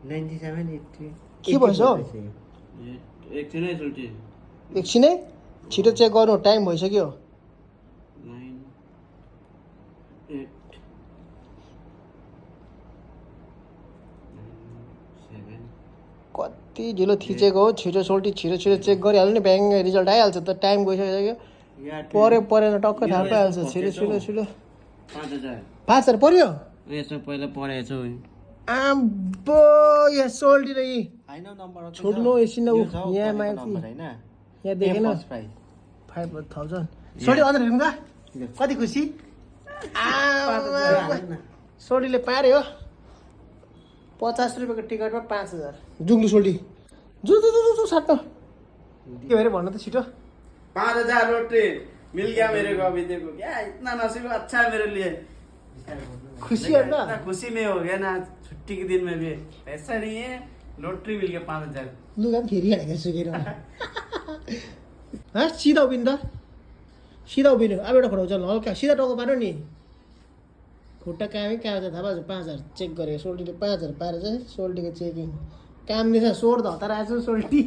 97 80 के भएछ हौ एकछिनै छिटो चेक गर्नु टाइम भइसक्यो 9 8 7 कति ढिलो थिचेको हो छिटो सोल्टी छिटो चेक गरिहाल्नु नि ब्याङ्क रिजल्ट आइहाल्छ त टाइम गइसक्यो परेन टक्क थाहा पाइहाल्छ छिटो 5000 पर्यो यसो पहिला पढेछ आम्बो यहाँ सोल्टी र यी फाइनल नम्बर छोड्नु एकछिन ऊ यहाँ माथि यहाँ देखेन 5000 सोल्टी अझ हेर्नु त कति खुसी सोल्टीले पार्यो 50 रुपियाँको टिकटमा 5000 जुङ्लु सोल्टी जु साट्न के भएर भन्नु त छिटो 5000 रोटी मिल गया मेरे को अभी देखो क्या इतना नसीब अच्छा है मेरे लिए खुसी है ना खुशी में हो गया ना छुट्टी के दिन में भी पैसा नहीं है लॉटरी मिल गया 5000 लुगा पनि फेरि हालेको सुकेर हाँ सिधा उभिनु त सिधा उभिनु अब एउटा खुट्टा उचाल्नु हल्का सिधा टाउको पार्नु नि खुट्टा कामै कहाँ छ थाहा पाएको 5000 चेक गरेको सोल्टीले 5000 पारेछ सोल्टीको चेकिङ काम दिन्छ सोर धतार आएछ सोल्टी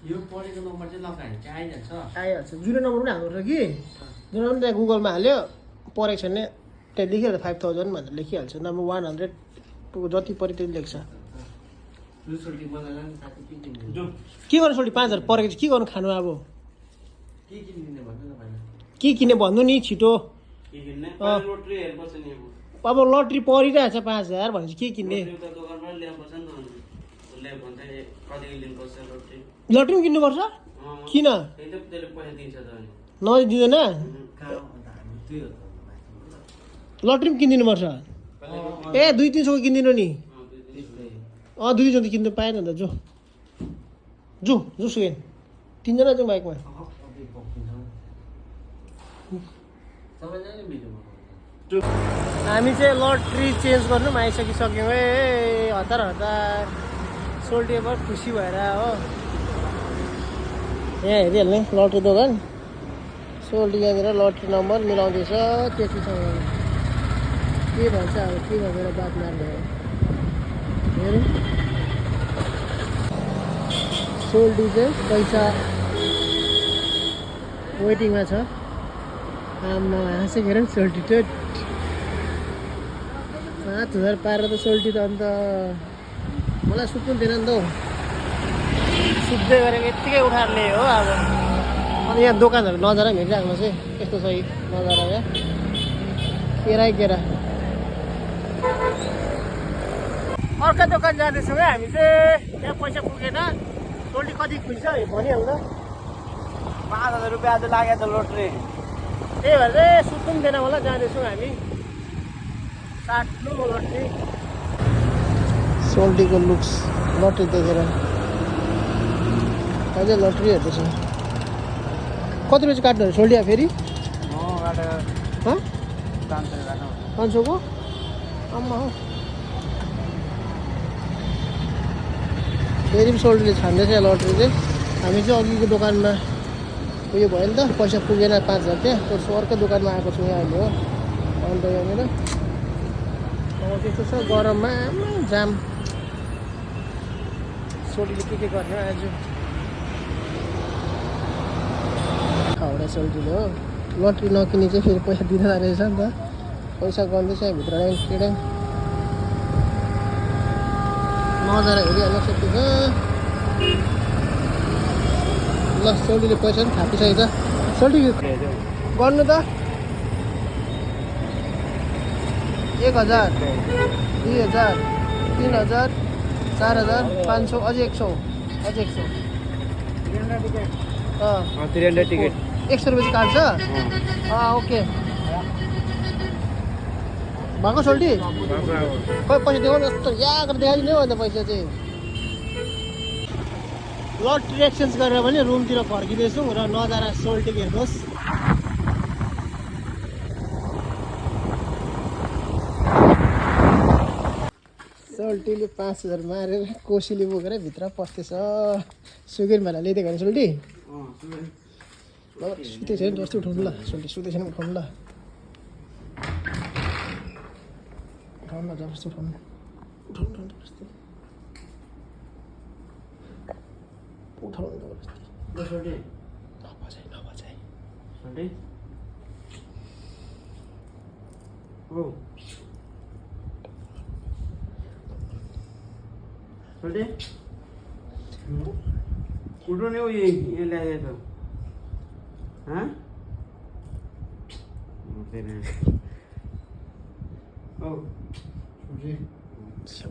यो पढेको नम्बर चाहिँ लगायो चाहिँ आइहाल्छ आइहाल्छ जुन नम्बर पनि हाल्नु रहेछ कि जुन नम्बर त्यहाँ गुगलमा हाल्यो परेको छैन त्यहाँ लेखिहाल्छ 5000 भनेर लेखिहाल्छ नम्बर 100 जति पऱ्यो त्यति लेख्छ के गर्नु सोल्टी 5000 परेको चाहिँ के गर्नु खानु अब के किने भन्नु नि छिटो लॉटरी हेर्नुपर्छ नि अब लटरी परिरहेछ 5000 भनेपछि के किन्ने दोकानबाट ल्याउनुपर्छ नि त उसले भन्छ कति लिनुपर्छ लॉटरी लटरी पनि किन्नुपर्छ किन त्यही त त्यसले पैसा दिन्छ त नदिँदैन लटरी पनि किनिदिनुपर्छ ए 200-300 किनिदिनु नि 200 त किन्नु पाएन त जो सुकेन 3 जना जाउँ बाइकमा हामी चाहिँ लटरी चेन्ज गर्नु पनि आइसकिसक्यौँ ए हतार सोल्टी बहुत खुसी भएर हो यहाँ हेरिहाल्ने लटरी दोकान सोल्टी यहाँनिर लटरी नम्बर मिलाउँदैछ त्यतिसँग के भन्छ अब के भनेर बात मार्ने हो हेरौँ सोल्टी चाहिँ पैसा वेटिङमा छ आमा हाँसेको हेर सोल्टी त 5000 पारेर त सोल्टी त अन्त मलाई सुत्नु दिएन नि त हौ सुत्दै गरेको यत्तिकै उठाएर ल्यायो हो अब अनि यहाँ दोकानहरू नजारा पनि हेरिराख्नुहोस् है यस्तो छ नजारा यहाँ केरा अर्को दोकान जाँदैछौँ है हामी चाहिँ त्यहाँ पैसा पुगेन सोल्टी कति खुल्छ भनिहाल्नु 5000 रुपियाँ आज लाग्यो त लटरी त्यही भएर चाहिँ सुत्नु पनि दिएन होला जाँदैछौँ हामी साट्नु लटरी सोल्टीको लुक्स लटरी देखेर अझै लटरी हेर्दैछ कति बजी काट्नु सोल्टी फेरि 500 को आम्मा हो फेरि पनि सोल्टीले छान्दैछ लटरी चाहिँ हामी चाहिँ अघिको दोकानमा उयो भयो नि त पैसा पुगेन 5000 त्यहाँ त्यसो अर्कै दोकानमा आएको छौँ यहाँ अहिले हो अन्त यहाँनिर अब त्यस्तो छ गरममा जाम सोल्टीले के गर्ने आज हाउडा सोल्टीले हो लटरी नकिने चाहिँ फेरि पैसा दिँदै रहेछ नि त पैसा गर्दैछ भित्र केटा नजारा हेरिहाल्नु सक्छ ल सोल्टीले पैसा पनि थापिसकेको छ सोल्टी गर्नु त 1000 2000 3000 4000 500 अझै 100 300 टिकट 100 रुपियाँ चाहिँ काट्छ ओके भएको सोल्टी खै पैसा देखाउनु यस्तो यहाँ गरेर देखाइदिने हो अन्त पैसा चाहिँ लटरी एक्सचेन्ज गरेर पनि रुमतिर फर्किँदैछौँ र नजारा सोल्टीको हेर्नुहोस् सोल्टीले 5000 मारेर कोसीले बोकेर भित्र पस्दैछ सुगेर मेला ल्याइदिएको होइन सोल्टी सुतेको छैन जस्तो उठाउनु ल सोल्टी सुतेको छैन उठाउनु ल उठाउनु जबरजस्ती उठाउनु उठाउनु जबरजस्ती उठाउनु जबरजस्ती ल सोल्टी नबजाइ सोल्टी ओ सोल्टी उठो नि हौ ये ल्याए त हाँ ओ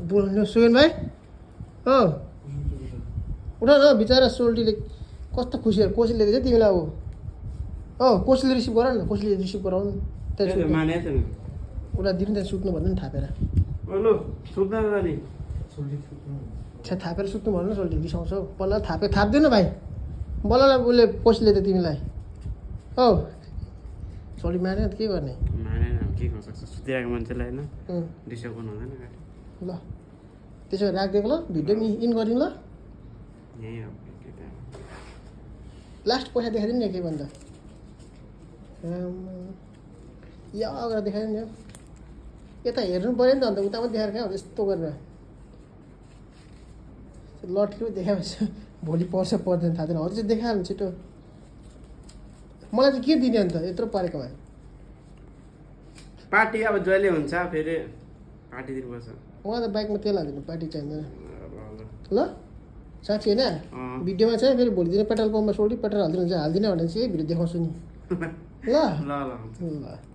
बोल्नु सुगन भाइ हो उठा न बिचरा सोल्टीले कस्तो खुसी कोसीले दिएछ तिमीलाई अब हो कोसीले रिसिभ गर न कोसीले रिसिभ गराउनु त्यहाँ माने त उसलाई दिनु त्यहाँ सुत्नु भन्नु नि थापेर ओलो सुत्न जाने छ्या थापेर सुत्नु भन्नु न सोल्टी रिसाउँछ हौ बल्ल थाप्दिनु भाइ बल्ललाई उसले कोसीले त तिमीलाई हो सोल्टी मारेन त के गर्ने माने के गर्न सक्छ सुतिरहेको मान्छेलाई होइन डिस्टर्ब गर्नु हुँदैन गाडी ल त्यसो भए राखिदिएको ल भिडियो इन गरिदिनु ल यहीँ हो लास्ट पैसा देखाइदिनु नि के भन्दा या अगाडि देखाइदिनु नि यता हेर्नु पऱ्यो नि त अन्त उता पनि देखाएर क्या यस्तो गरेर लट्ठी देखाएपछि भोलि पर्छ पर्दैन थाहा छैन हो त्यो चाहिँ देखायो भने छिटो मलाई चाहिँ के दिने अन्त यत्रो परेको भए पार्टी अब जहिले हुन्छ फेरि पार्टी दिनुपर्छ मलाई त बाइकमा तेल हालिदिनु पार्टी चाहिँदैन ल ल साँच्ची होइन भिडियोमा चाहिँ फेरि भोलि दिन पेट्रोल पम्पमा सोल्टी पेट्रोल हालिदिनु हुन्छ हालिदिने भने चाहिँ भिडियो देखाउँछु नि ल ल ल